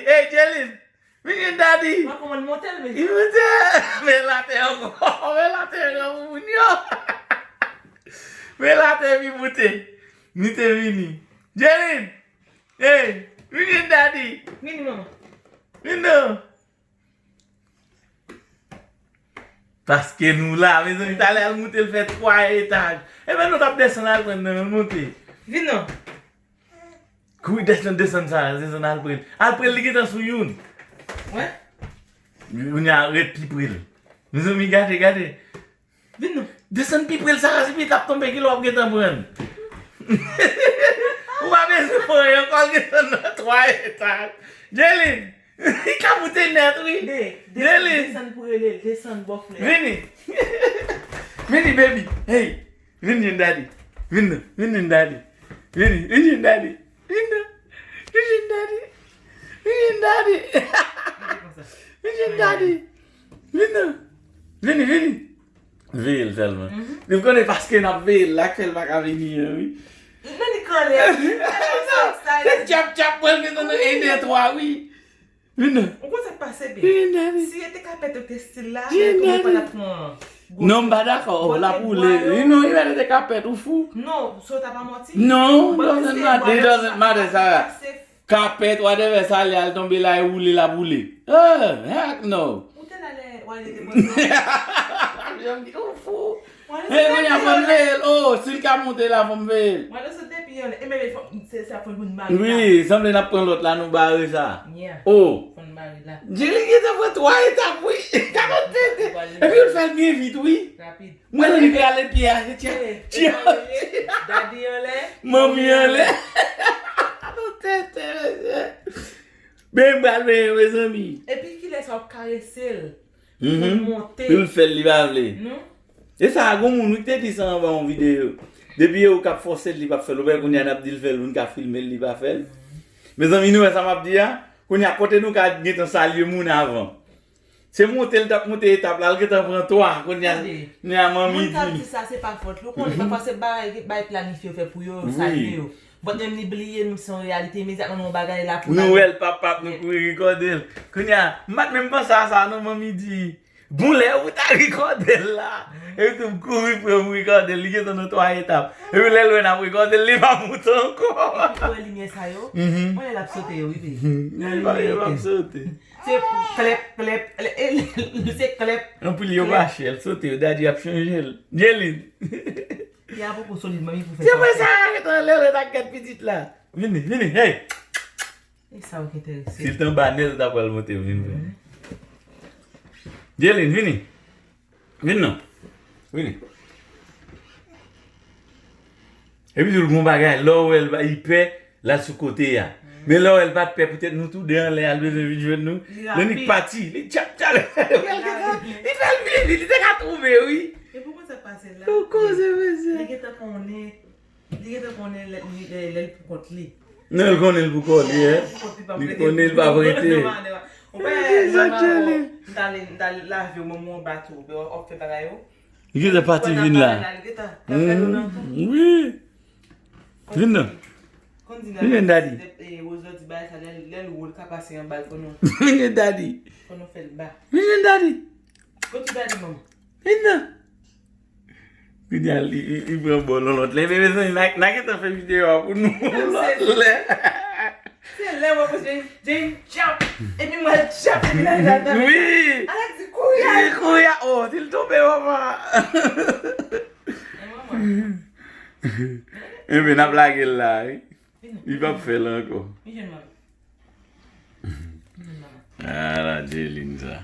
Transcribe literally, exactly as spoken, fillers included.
Hey, Jelin, vin jwenn Daddy. Mwen kòmann monte l, men. Li monte. Men l atè ankò. Men l atè ankò pou moun yo. Men l atè, epi monte. Monte vini. Jelin. Hey, vin jwenn Daddy. Vini, manman. Vin non. Paske nou la, mezanmi, talè al moute l fè twa etaj. Ebyen, nou t ap desann al pran nan, l monte. Vin non. Kouri desann, desann sa, desann al pran. Al pran, li gentan sou youn. Wè? Youn a ret pi pre l. Mezanmi, gade, gade. Vin non. Desann pi pre l, sa, se pi t ap tonbe, ki lè w ap gentan pran. Ou pa bezwen fè anyen ankò, l gentan nan twa etaj. Jelin, li ka moute nèt, wi. De, desann, Jelin. Desann pou rele l, desann bò flè. Vini. Vini, baby. Hey, vin jwenn Daddy. Vin non, vin jwenn Daddy. Vini, vin jwenn Daddy. Vin non. Vin jwenn Daddy. Vin jwenn Daddy. Vin jwenn Daddy. Vin non. Vini, vini. Veye l sèlman. Li konnen paske n ap veye l la k fè l pa ka vini an, wi. Men li kanlè. Se tchap tchap pral gentan nan en, de, twa, wi. Vin non. Ou konn sa k pase, byen? Vin non, vin. Si e te kapèt ou te stil la, lè tou mwen pa t ap pran gwo. Non, m pa dakò. Oh, l ap woule. Wi, non, li mèt te kapèt, ou fou? Non, so ta pa manti. Non, doesn't matter, it doesn't matter, Sarah. Kapèt, whatever, sa lè al tonbe la, e woule, l ap woule. Oh, heck no. Ou te la lè, wale te pran sa. Jan m di, ou fou. Hey, kounye a fò n veye l. Oh, si l ka monte la, fò m veye l. Wale sot depi yon lè. E men, fò, se sa fò n mari la. Wi, sanble n ap pran lòt la, nou bare sa. Yeah. Oh. Fò n mari la. Jelin gentan pran twa etap, wi. Gade tete. Epi l fè l byen vit, wi. Rapid. Mwen li prale pye a, tya, tya. Daddy anlè. Manmi anlè. Gade tete, mesye. Ben, m pral benyen, mezanmi. Epi kilè sa w ap karese l? Mhm. Pou l monte. Pou l fè l, li pa vle. Non. E sa, gon moun wi ki te di sa anba yon videyo. Depi e ou k ap fòse l, li p ap fè l. Ou wè kounye a n ap di l fè l, nou ka filme l, li pa fè l. Mezanmi, nou wè sa m ap di a? Kounye a, kote nou ka gentan salye moun avan? Se monte l t ap monte etap la, l gentan pran twa. Kounye a, kounye a manmi di. Moun k ap di sa, se pa fòt li. Ou konnen, pafwa se bagay, bagay planifye yo fè pou yo, yo salye yo. But menm li bliye, menm si se yon reyalite, imedyatman nan yon bagay, l ap. Nou wè l pap pap, nou kouri rekòde l. Kounye a, m pa t menm panse a sa, non, manmi di. Bon, lè ou ta rekòde l la. Epi tou, m kouri pran m rekòde l, li gentan nan twa etap. Epi lè l wè n ap rekòde l, li pa monte ankò. Epi ou wè limyè sa yo? Mhm. Ou wè l ap sote yo, wi, baby. Nan limyè yo p ap sote. Se klèp, klèp, se klèp. Anpil yo pa chè, l sote yo, Daddy ap chanje l. Jelin. Pye a poko solid, manmi pou fè sa. Se mwen sa, arete anlè, lè ta gad pitit la. Vini, vini, hey. E sa w ki enterese. Si l t anba nèt, ou ta pral monte, vin vre. Jelin, vini. Vin non. Vini. Epi tou l gon bagay, lè w wè l, li pè, l al sou kote a. Men lè w wè l pa t pè, poutèt nou tou de anlè a, l bezwen vin jwenn nou. Li rapid. Lè li pati, li tchap tchap. Li fè l vini, li te ka twouve, wi. Epi w konn sa k pase la? Ou koze, mesye. Li gentan konnen. Li gentan konnen lè, lè, lè, lè l pou kont li. Non, l konnen l pou kò li, eh. Li konnen l pa prete. Ou pa wè, m t ale, m t ale lave w, mwen, mwen bato, w ap fè bagay yo. Li gentan pati vin la. Li gentan, l ap fè dlo nan tou. Wi. Vin non. Vin jwenn Daddy. Wozò di bagay sa, lè, lè l wo, l ka pase anba l, fò nou. Vin jwenn Daddy. Fò nou fè l ba. Vin jwenn Daddy. Kote Daddy, manman? Vin non. Kounye a, li, li, li pran bò l yon lòt lè. Men, mezanmi, n a, n a gentan fè videyo a pou nou yon lòt lè. Se lè mwen pou Jane, Jane tchap. Epi mwen tchap, epi l al nan. Wi. Alex di, kouri a. Li kouri a. Oh, si l tonbe, papa. E manman. Enben, n ap lage l la, wi. Li p ap fè l ankò. Vin jwenn manman. Vin jwenn manman. Ala Jelin sa.